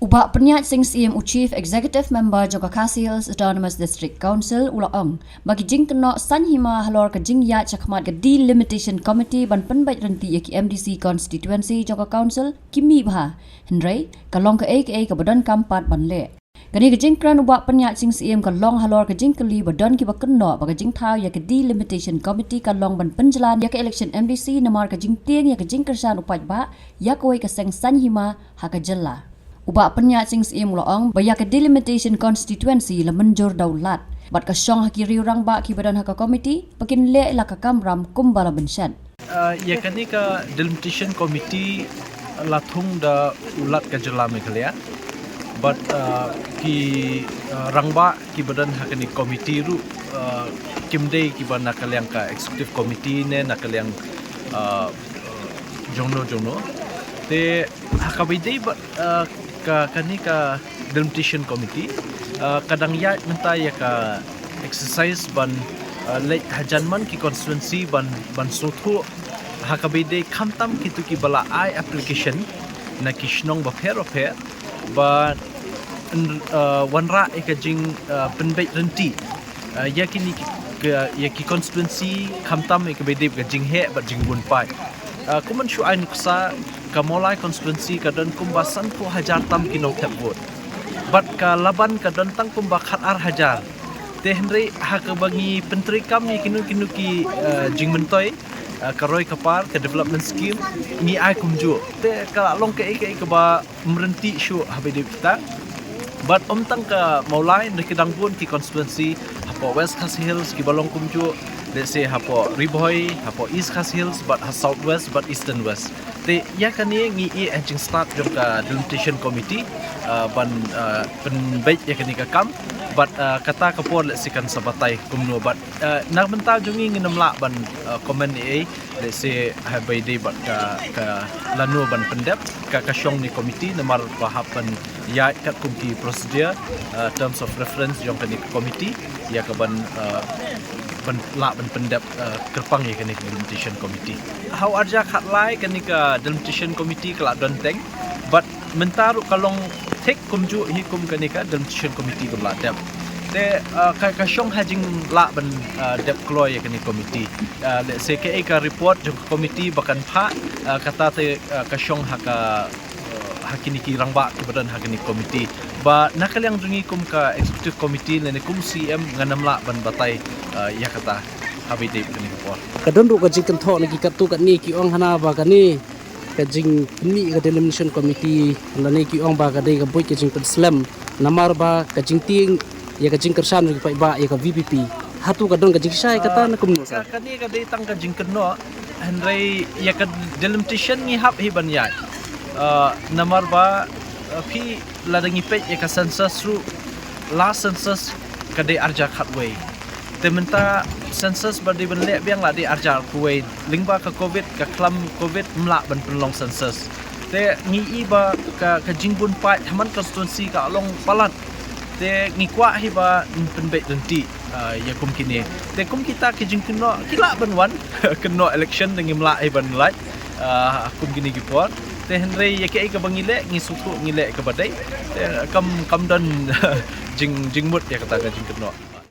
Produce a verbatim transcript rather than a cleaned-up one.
Bah Pynïaid Sing Syiem, u Chief Executive Member jong ka Khasi Hills Autonomous District Council, u la ong ba ki jingkynnoh saiñ hima halor ka jingïaid shakhmat ka Delimitation Committee ban pynbeit ryntih ïa ki M D C constituency jong ka Council ki mih bha, hynrei ka long kaei kaei kaba donkam pat ban leh. Kane ka jingkren u Bah Pynïaid Sing Syiem ka long halor ka jingkylli ba don kiba kynnoh ba ka jingthaw ïa ka Delimitation Committee ka long ban pynjlan ïa ka election M D C namar ka jingtieng ïa ka jingkyrshan u paidbah ïa kawei ka seng saiñ hima ha ka jylla. U Bah Pynïaid Sing Syiem u la ong ba ïa ka Delimitation Constituency la mynjur da u Lat bad ka shong ha ki riew rangbah kiba don ha ka committee ba kin leh la ka kamram kumba la bynshet. Uh, ïa kane ka Delimitation Committee la thung da u Lat ka jylla Meghalaya. Bad uh, ki uh, rangbah kiba don ha kane committee ruh uh, kim dei kiba na ka liang ka Executive Committee ne na ka liang uh, jongno jongno. Te ha kaba ïadei bad uh, ka kane ka Delimitation Committee uh, ka dang ïaid mynta ïa ka exercise ban uh, leit hajan man ki constituency ban ban sngewthuh ha kaba ïadei khamtam kito kiba la ai application na ki shnong bapher bapher ba uh, wanrah ïa ka jing uh, pynbeit ryntih uh, ïa kine ki ïa ki constituency khamtam ïa kaba ïadei ka jingheh bad jingbun paid. Uh, kumban shu ai nuksa ka Mawlai constituency ka don kumba sanphew hajar tam ki nongthep vote. Bad ka Laban ka don tang kumba khat ar hajar. Te hynrei ha kaba ngi pyntreikam ïa kino kino ki uh, jingmyntoi uh, ka roi ka par ka development scheme ngi ai kumjuh. Te ka long kaei kaei kaba mrynti shuh ha ba dei kita. Bad ym tang ka Mawlai, na ki dang bun ki constituency hapoh West Khasi Hills kiba long kumjuh, let's say hapoh Ri Bhoi, hapoh East Khasi Hills bad ha South West bad Eastern West. Te ïa kane ngi ïeh ha jingstad jong ka Delimitation Committee uh, ban uh, pynbeit ïa kane ka kam. Bad uh, kata ka por let's say kan sa batai kumno bad uh, na bynta jong ngi ngin ym lah ban uh, comment ei ei. Let's say ha ba dei bad ka ka lano ban pyndep ka ka shong ne committee namar ba hap ban ïaid katkum ki procedure uh, terms of reference jong kane ka committee ïa ka ban uh, ban lah ban pyndep uh, kyrpang ïa kane ka Delimitation Committee. Ha u ar hajar khatlai kane ka Delimitation Committee ka la don teng bad mynta ruh ka long thik kumjuh hi kum kane ka Delimitation Committee ka la dep. Te uh, ka ka shong ha jinglah ban uh, dep kloi ïa kane committee. Uh, let's say kaei ka report jong ka committee ba kan phah uh, kata te uh, ka shong ha ka uh, ha kine ki rangbah kiba don ha kane committee. Ba na ka liang jong ngi kum ka executive committee lane kum C M ngan ym lah ban batai uh, ïa kata ha ba dei kane ka por. Ka don ruh ka jingkynthoh na ki katto katne ki ong hana ba kane ka jingpynmih ka Delimitation Committee lane ki ong ba ka dei ka buit ka jingpynslem namar ba ka jingtieng ïa ka jingkyrshan jong ki paidbah ïa ka V P P. Hato ka don ka jingshai kata ne kumno sa? Ka kane ka dei tang ka jingkynnoh hynrei ïa ka Delimitation ngi hap hi ban ïaid. Uh, namar ba uh, phi lada ngi peit ïa ka census ruh last census ka dei ar hajar khatwei. Te mynta census ba dei ban leh biang la dei ar hajar khatwei. Lyngba ka covid ka khlam covid ym lah ban pynlong census. Te ngi i ba ka ka jingbun paid ha man constituency ka long palat. Te ngi kwah hi ba pynbeit ryntih uh, ïa kum kine. Te kum kita ki jingkynnoh ki lah ban wan kynnoh election te ngim lah hi ban lait uh, kum kine ki por. Te hynrei ïa kaei kaba ngi leh ngi sngewthuh ngi leh kaba dei. Te kam kam don jing jingmut ïa kata ka jingkynnoh.